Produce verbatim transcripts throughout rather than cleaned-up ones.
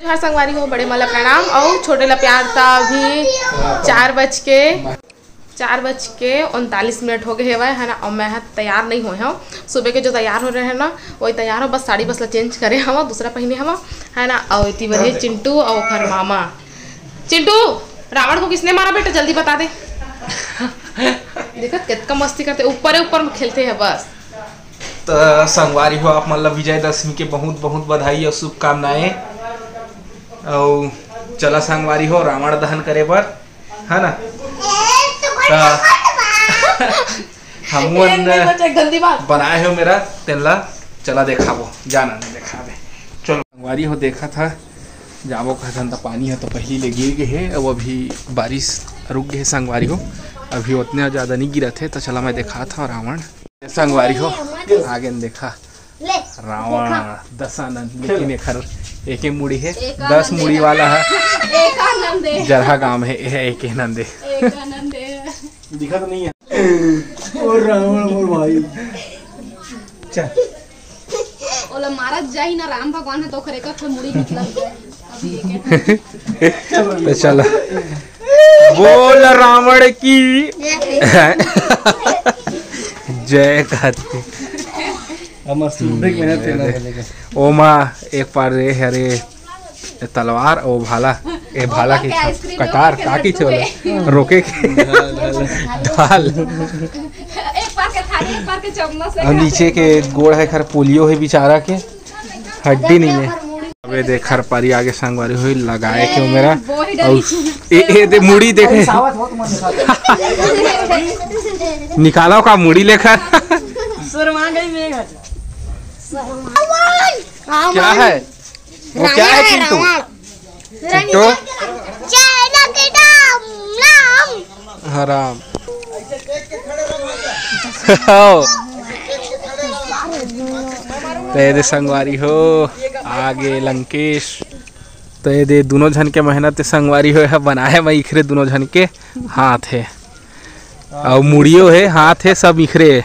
जोहार संगवारी हो, बड़े मन ला प्रणाम अउ छोटे ला प्यार। त अभी चार बज के, चार बज के उनतालीस मिनट हो गए हवय, है ना। और मैं ह तैयार नहीं होए हव, सुबह के जो तैयार हो रहे हैं ना, वही तैयार हो, बस साड़ी बस ला चेंज करे हव, दूसरा पहने हव, है ना। और इतनी बजे चिंटू और ओखर मामा। चिंटू, रावण को किसने मारा बेटा, जल्दी बता दे। देखा कितना मस्ती करते, ऊपर ऊपर में खेलते हैं बस। त संगवारी हो, आप मन ला विजयदशमी के बहुत बहुत बधाई और शुभकामनाएं। अउ चला संगवारी हो, रावण दहन करे बर, है ना। त हमन बनाए हो मेरा, तेन ला चला देखाबो, जाना नहीं देखाबे। चलो संगवारी हो, देखा था जाबो कहथन त पानी ह तो पहली ले गिर गे हे, अउ अभी बारिश रुक गे हे संगवारी हो, अभी उतना ज्यादा नहीं गिरत हे। त चला मैं देखा था रावण संगवारी हो, आगे न देखा रावण दशानन, लेकिन एखर एके मुड़ी हे, दस मुड़ी वाला है। जरहा गांव है, एह एके नंदे। दिखा तो नहीं है। ओ रावण मोर भाई। चल। ओला मारत जाही ना राम भगवान ह, तो ओखर एक ठो मुड़ी निकलत जाही। अभी एक तो चला। बोल रावण की जय। जय करते। अब मस्त ब्रेक में है, तेरा ओमा एक पार रे हरे तलवार, ओ भाला, ए भाला के कटार, का कहिथे ओला? रोके के ढाल। एक पार के थारी, एक पार के चम्मच से और नीचे के गोड़ है खर पोलियो है बेचारा के, हड्डी नहीं है। अबे देख, खरपारी आगे संगवारी होई लगाए के मेरा। अउ ए, ए दे मुड़ी देखे। निकालो का मुड़ी लेकर। शर्मा गई मैं। क्या है? वो क्या है चिंटू? चिंटू? हराम। ते दे संगवारी हो, आगे लंकेश। तो ये दे दोनों झन के मेहनत ते संगवारी हो, बनाए मैं इखरे दोनों झन के हाथ है। अउ मुड़ियो हे, हाथ हे, सब इखरे।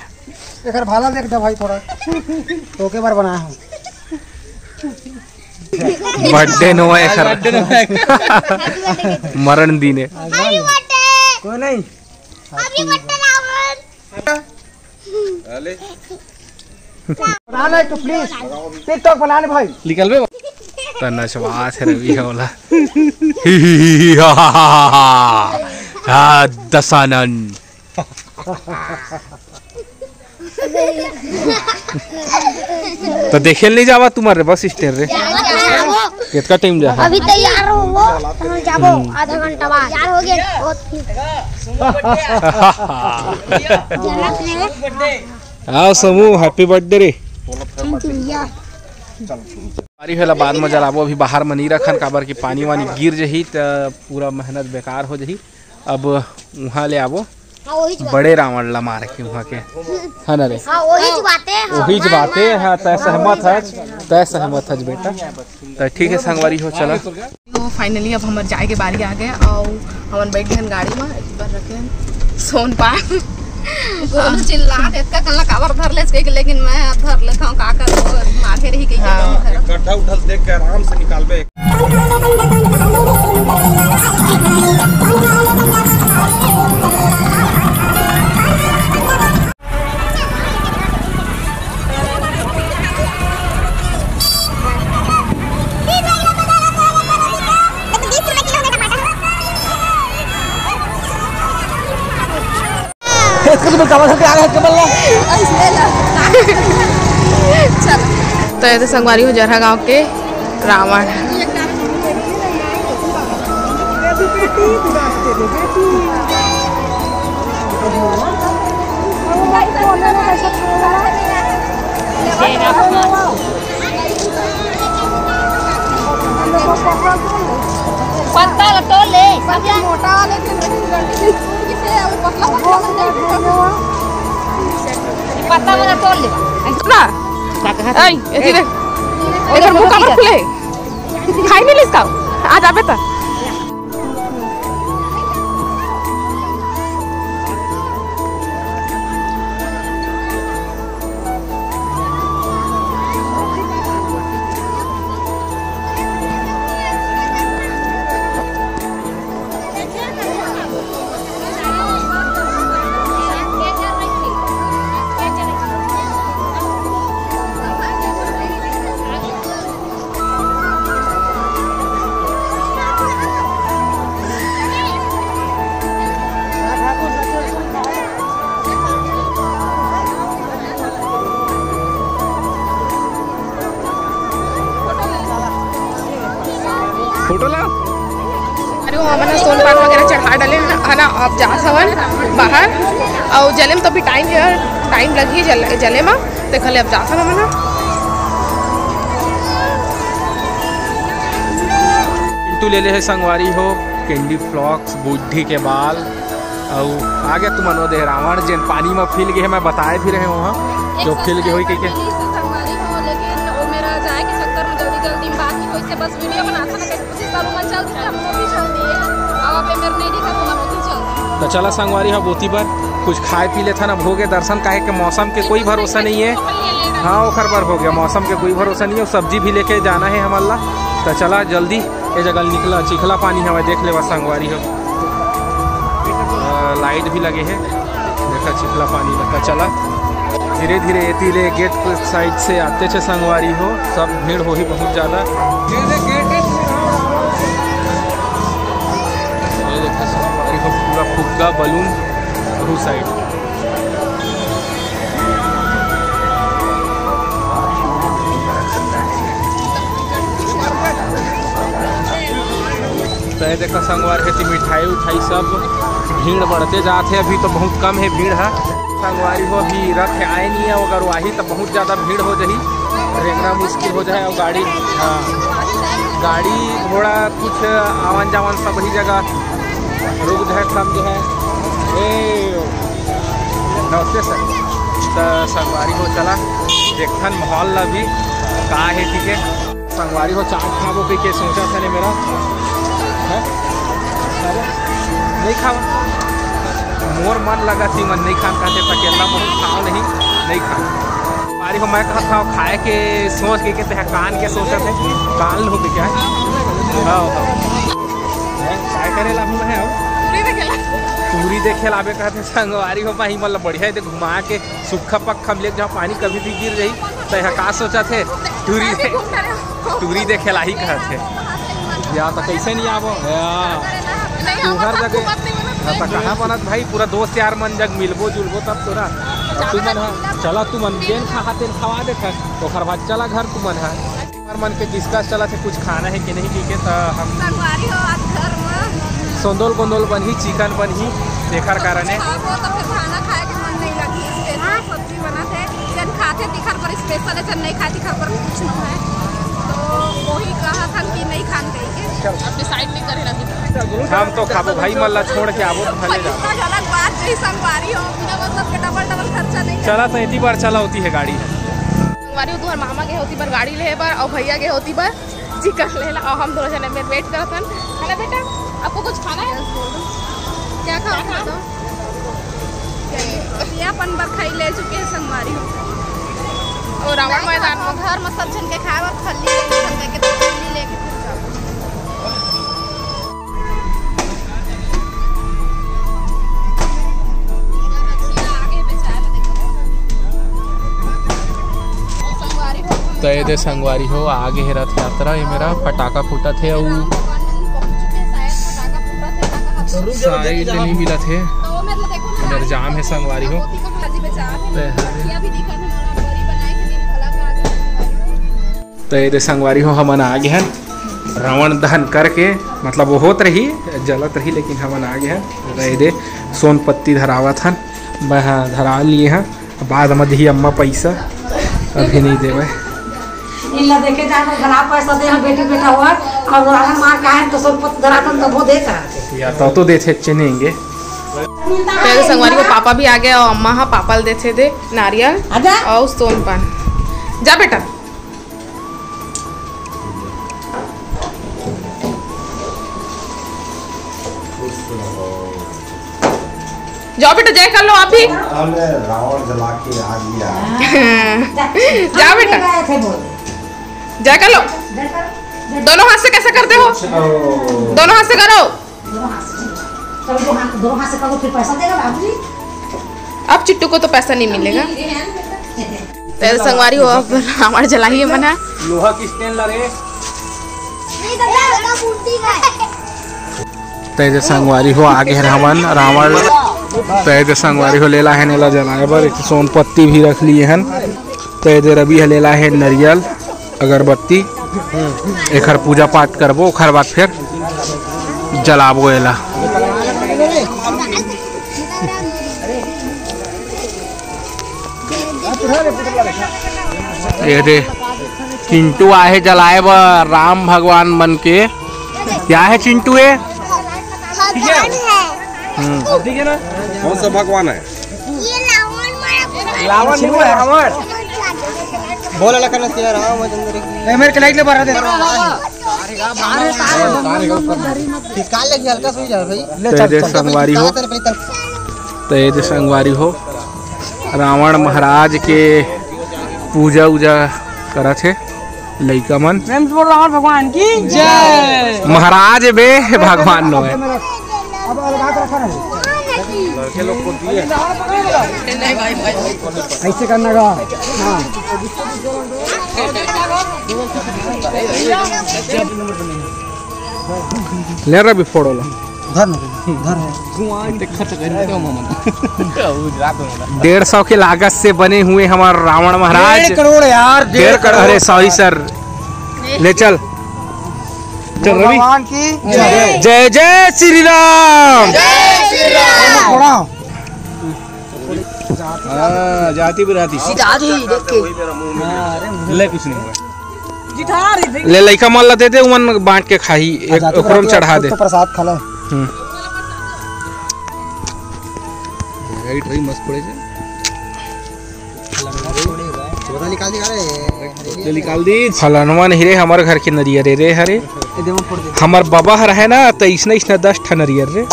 एकर भाला देख दे भाई थोड़ा। ओके बार बनाया हूँ। बर्थडे नोहे एकर। मरण दिन हे। कोई नहीं। बना ना तो प्लीज। टिकटॉक बना ले भाई। निकल बे। त नचवात हे रवि ह ओला। हाँ, दशानन। तो देखे नहीं जावा तुम्हारे बस स्टैंड रे। कितना टाइम जा? अभी तैयार हो वो, तो हम जाबो आधा घंटा बाद। तैयार हो गए। आओ समूह, हैप्पी बर्थडे रे। थैंक यू भैया। पानी वाला बाद में जलाबो, अभी बाहर में नहीं रखन, काबर कि पानी वानी गिर जही त पूरा मेहनत बेकार हो जही। अब उहाँ ले आबो हाँ, वही बड़े रावण ला मार के उहाँ के, है ना रे? हाँ, वही बात है, हाँ। वही बात है, हाँ, तय सहमत हच, तय सहमत हच बेटा। त ठीक है संगवारी हो, चला। तो फाइनली अब हमर जाए के बारी आ गए और हमन बैठ गए गाड़ी में, एक बार रखे सोन पान। गोलू चिल्ला के इतना कल्ला काबर धर ले, लेकिन मैं धर लेता हूँ, का कर, माथे रही गई। हाँ। गड्ढा उठल देख के आराम से निकालबे। तो ये तो संगवारी हो जरहा गांव के रावण। पत्ता ला तोड़ ले, पत्ता। मोटा वाले के नहीं, डंडी से तोड़ के से, अब पतला पतला बन जाएगा। ये पत्ता वाला तोड़ ले। सुना? का कहा? ऐ, एती देख। एकर मुंह काबर फुले? खाई नहीं लिस का? आ जाबे त। फोटो ला। अरे, वो हमन ह सोनपान वगैरह चढ़ा डाले हन, है ना? अब जात हवन बाहर, अउ जले म तो अभी टाइम हे, टाइम लगही जल-, जले म। तेखर ले अब जात हवन हमन ह। पिंटू ले ले हे संगवारी हो, कैंडी फ्लॉक्स, बूढ़ी के बाल, अउ आ गया तुमन ओ दे रावण, जेन पानी म फिल गे हे, मैं बताए भी रहे हों, हाँ, एक जो फिल गे होई subscriber कहिके। मिली से संगवारी हो, लेकिन वो मेरा जाए के चक्कर में जल्दी जल्दी में बात नहीं होई से बस वीडियो बनाता ना, कैसे कोशिश करूँ मैं, चल दिया, हमको भी चल दिए। अब आप मेरे नहीं दिखा तो मैं खुद ही चल दिए। तो चला संगवारी हो, बोती बर कुछ खाए पी लेथन, अब होगे दर्शन, काहे के मौसम के कोई भरोसा नहीं है। हाँ, ओखर बर हो गया, मौसम के कोई भरोसा नहीं है, सब्जी भी लेके जाना है हमन ला। तो चला जल्दी। ए जगह निकला, चिखला पानी हवय, देख लेवा संगवारी हो। अ, लाइट भी लगे हे, देखा चिखला पानी लगा। चला धीरे धीरे एती ले गेट के साइड से आते छे संगवारी हो, सब भीड़ होही बहुत ज्यादा। ये देखा संगवारी हो, पूरा फुग्गा बलून दू साइड। तो ये देखा संगवारी हो, मिठाई उठाई सब भीड़ बढ़ते जात हे, अभी तो बहुत कम हे भीड़ ह संगवारी हो। अभी रथ आए नहीं है, अगर वही तो बहुत ज्यादा भीड़ हो जाही, रेंगना मुश्किल हो जाए। और गाड़ी, हाँ, गाड़ी घोड़ा कुछ आवन जावन सब ही जगह रुक जाए, थम जाए। ए, नमस्ते सर। तो संगवारी हो, चला देखथन माहौल ला भी का हे, ठीक है। संगवारी हो, चाट खाबो कहिके सोचा था ने मेरा, हैं? अरे, नहीं खावा। मोर मन लगा थी, मन नहीं खान खाते, पकेला मोर खाओ नहीं, नहीं खान। संगवारी हो, मैं कहा था खाए के सोच के, के ते कान के सोचा थे, कान लो के क्या है? हाँ, हाँ। हैं? काय करे ला हूँ मैं अब? पूरी देखे ला। पूरी देखे लाबे कहते संगवारी हो, भाई मतलब बढ़िया है, देख घुमा के सुक्खा पक्खा में लेके जाओ, पानी कभी भी गिर जाही, तो यह का सोचत हे, टूरी दे, टूरी देखे ला ही कहत हे। या तो कैसे नहीं आबो? या। तू हर जगह, हाँ, तो कहाँ बनत भाई, पूरा दोस्त यार मन जग मिलबो जुलबो तब तो ना। तू मन हा, चला तू मन जेन खा तेन खवा देथस, ओखर बाद चला घर तू मन हा। हर मन के डिस्कस चलत हे, कुछ खाना हे कि नहीं, ठीक है, तो हम संगवारी हो, आज घर में सोंदोल गोंदोल बनही, चिकन बनही, तेखर कारण हे। खाबो तो फिर खाना खाए के मन नहीं लगी, स्पेशल सब्जी बनत हे, जन खाथे तिखर पर स्पेशल है, जन नहीं खाए तिखर पर कुछ नहीं है, तो वही कहा था कि नहीं खान कही के। अब डिसाइड नहीं करे लगी। हम तो खाबो भाई, मन ला छोड़ के आबो तो भले जाबो। गलत बात नहीं, संगवारी हो, बिना मतलब के डबल डबल खर्चा नहीं। चला तो इतनी बार चला होती है गाड़ी। संगवारी हो, तुहर मामा गे होती बर गाड़ी लेहे बर, अउ भैया गे होती बर चिकन लेला, अउ हम दोनों जने में वेट करत हन। है ना बेटा, आपको कुछ खाना है? क्या खाओ, क्या खाओ? ये अपन बर खाई ले चुके हैं संगवारी हो। और रावण मैदान में घर में सब जन के खाए बर खल्ली लेके, खल्ली लेके फिर जाओ। तो ये दे संगवारी हो, आगे हे रथ यात्रा। ये मेरा फटाका फूटत हे, अउ साइड नहीं मिलत हे, इधर जाम हे संगवारी हो। तो ये दे संगवारी हो, हमन आ गे हन रावण दहन करके, मतलब वो होत रही, जलत रही, लेकिन हमन आ गे हन। तो ये दे सोन पत्ती धरावत हन, मैं हा धरा लिए हन, बाद म दिही अम्मा पैसा, अभी नहीं देवे। इला देखे जाए तो घला पैसा दे हम बेटी बेटा हो, और रावण मार का है तो सोन पत्ती धरातन तब वो दे करा। या तो, तो देथे चेनेंगे। तेरे संगवारी को पापा भी आ गया और अम्मा हा पापा ल देथे दे नारियल आजा। और सोन पान। जा बेटा। जाओ बेटा, जय कर लो आप भी। हमने रावण जला के आ गया। जा बेटा। गए थे बोल। जय कर लो। जय कर, जय कर। दोनों हाथ से कैसे करते हो? ओ। दोनों हाथ से करो। दोनों हाथ से। चलो, दो हाथ, दोनों हाथ से करो, फिर पैसा देगा बाबूजी। अब चिट्टू को तो पैसा नहीं मिलेगा। तो संगवारी हो, अब रावण जलाही मन ह। लोहा की स्टैंड ला रे। तो ये दे संगवारी हो, आगे हर हमन रावण। तो ये दे संगवारी हो, लेला है नेला जलाए बर एक सोन पत्ती भी रख लिए हन। तो ये दे रवि ह लेला है नरियल, अगरबत्ती। एखर पूजा पाठ करबो, ओखर बाद फिर जलाबो एला। ये दे, चिंटू आहे जलाए बर राम भगवान मन के। क्या है चिंटू ये? भगवान है। हम्म। ठीक है ना? कौन सा भगवान है? ये रावण मारा। रावण नहीं है, रावण। बोला लखन से राम चंद्र की। ए, मेरे को लाइट ले बारा दे। निकाल ले हल्का सो ही जा भाई। ले तो चल, ये चल। संगवारी हो। तो ये दे संगवारी हो, रावण महाराज के पूजा उजा करत हे लइका मन। प्रेम से बोल रावण भगवान की जय। महाराज बे भगवान नो है। ऐसे करना का। हाँ। ले रवि फोड़ो ला। धर ना, धर। डेढ़ सौ के लागत से बने हुए हमार रावण महाराज। डेढ़ करोड़ यार, डेढ़ करोड़। अरे सॉरी सर, ले चल, चल रवि। भगवान की जय। जय जय श्री राम। थोड़ा हाँ, जाति बिराती। सीधा आ जाइए, देख के। ले, कुछ नहीं हुआ। ले, लइका मन ला दे दे, उमन बांट के खाही, एक ओकरो में चढ़ा दे। तो प्रसाद खा ले। हम्म। राइट रही, मस्त पड़े छे। छोटा निकाल दिया रे। ले निकाल दी। फलनवा नहीं रे, हमर घर के नरियर रे, रे हरे। ये दे, वो फोड़ दे। हमर बाबा हर है ना, तो इसने, इसने दस ठा नरियर रे।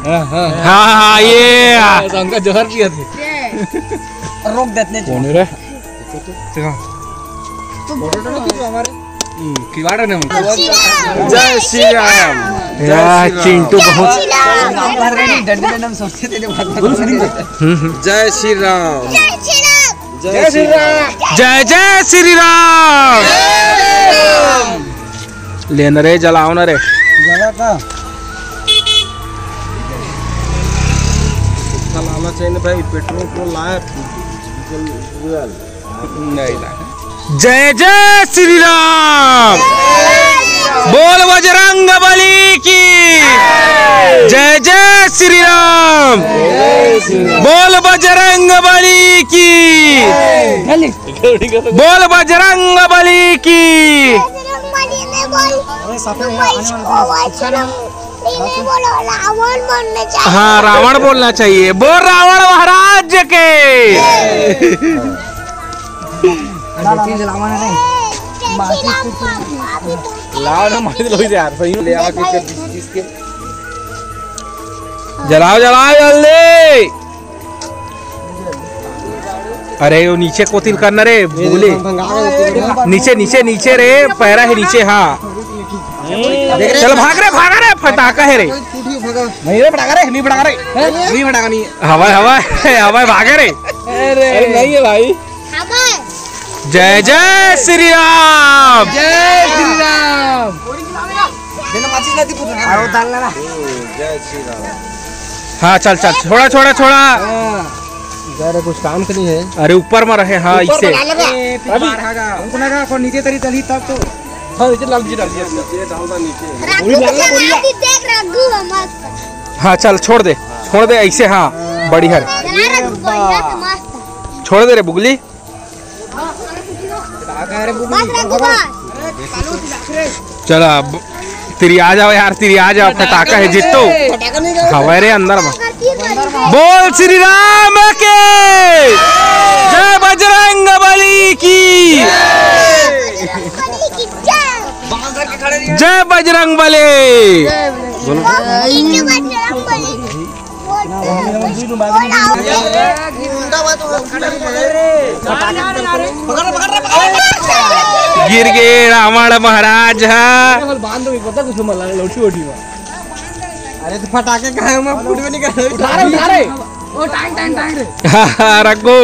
हाँ, हाँ, हाँ, ये। हाँ, तो हमका जहर पिया थे। रोक देते हैं। कौन है रे? देखो। हम्म, खिलाड़ रहे हैं हम। जय श्री राम। यार, चिंटू बहुत डंडे डंडे हम सोचते थे, जो भाग भाग। हम्म, हम्म। जय श्री राम। जय श्री राम। जय जय श्री राम। लेन रे, जलाओ ना रे। जला का? लाना चाहिए ना भाई, पेट्रोल को लाए, डीजल, फ्यूल। नहीं लाए। जय जय श्री राम। बोल बजरंग बली की। जय जय श्री राम। बोल बजरंग बली की। बोल बजरंग बली की। बजरंग बली ने बोल, तुम इसको बजरंग बली ने बोलो, रावण बोलना चाहिए। हाँ, रावण बोलना चाहिए। बोल रावण महाराज के। लाओ ना, मार लो यार, सही में ले आवा के कर जिस, जिसके। जलाओ, जलाओ जल्दी। अरे, वो नीचे कोतिल करना रे, बोले। नीचे, नीचे, नीचे रे, पैरा है नीचे, हाँ। चल, भाग रे, भाग रे, फटाका है रे। नहीं रे, फटाका रे, नहीं फटाका रे। नहीं फटाका नहीं। हवा, हवा, हवा, भागे रे। अरे, नहीं है भाई। जय जय श्री राम। जय श्री राम। जय श्री राम। हाँ, चल, चल, छोड़ा, छोड़ा, छोड़ा। हाँ। जा रे, कुछ काम तो नहीं है। अरे, ऊपर में रहे, हाँ, ऊपर इसे। बना लगा। ए, अभी। ऊपर लगा, को नीचे तरी तली तब तो। हाँ, नीचे डाल दीजिए, डाल दीजिए। नीचे डाल दो, नीचे। रघु वही डाल दो, बना बोलिए। दी, देख रघु, मस्त। हाँ, चल, छोड़ दे, छोड़ दे, ऐसे, हाँ, बढ़िया रे। चला रघु, बढ़िया से मस्त। छोड़ दे रे बुगली। बस रघु, बस। चला, अब तिरी आ जाओ यार, तिरी आ जाओ, फटाका है जित्तो। हवा रे अंदर में। बोल श्री राम के जय, बजरंग बली की जय, बजरंग बली। गिर गे रावण महाराज हा। अरे तो फटाके कहाँ है, मैं फूट में नहीं कर रहा। उठा रे, उठा रे। ओ, टांग, टांग, टांग रे। रखो।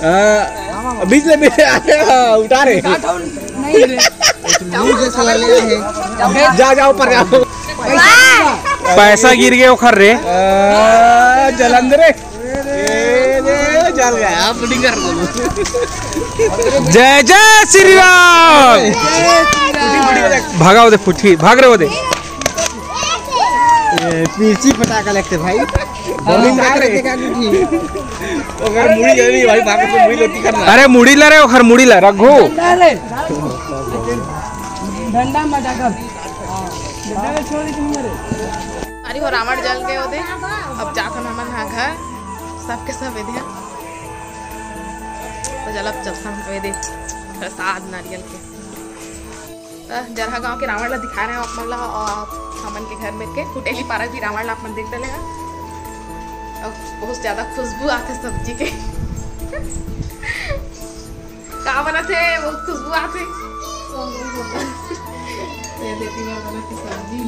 हाँ, बीच ले, बीच ले, हाँ, उठा रे। नहीं रे। जा, जा, ऊपर जाओ। पैसा गिर गया ओखर रे। आ, जलंधर रे। ए, ए, जल गया, आप नहीं कर दो। जय जय श्री राम। भागा ओदे फुटही, भाग रे ओदे। ए, मिर्ची फटाका लगते भाई। बहुत भाग रे। अगर मुड़ी जा रही भाई, भाग तो मुड़ी लोटी करना। अरे मुड़ी ला रे, ओखर मुड़ी ला, रघु। डंडा मजा कर। अरे हो रावण जल के ओदे, अब जाथन हमन हा घर, सबके सब एदे। तो चल अब चलथन ओदे प्रसाद नारियल के। त जरहा गांव के रावण ला दिखा रहे हैं आप मन ला, और हमन के घर में के कुटेली पारा भी रावण ला अपन देख डले हैं। और बहुत ज्यादा खुशबू आथे सब्जी के। का बनत हे? बहुत खुशबू आथे। ये देखी मैं बनत हे सब्जी।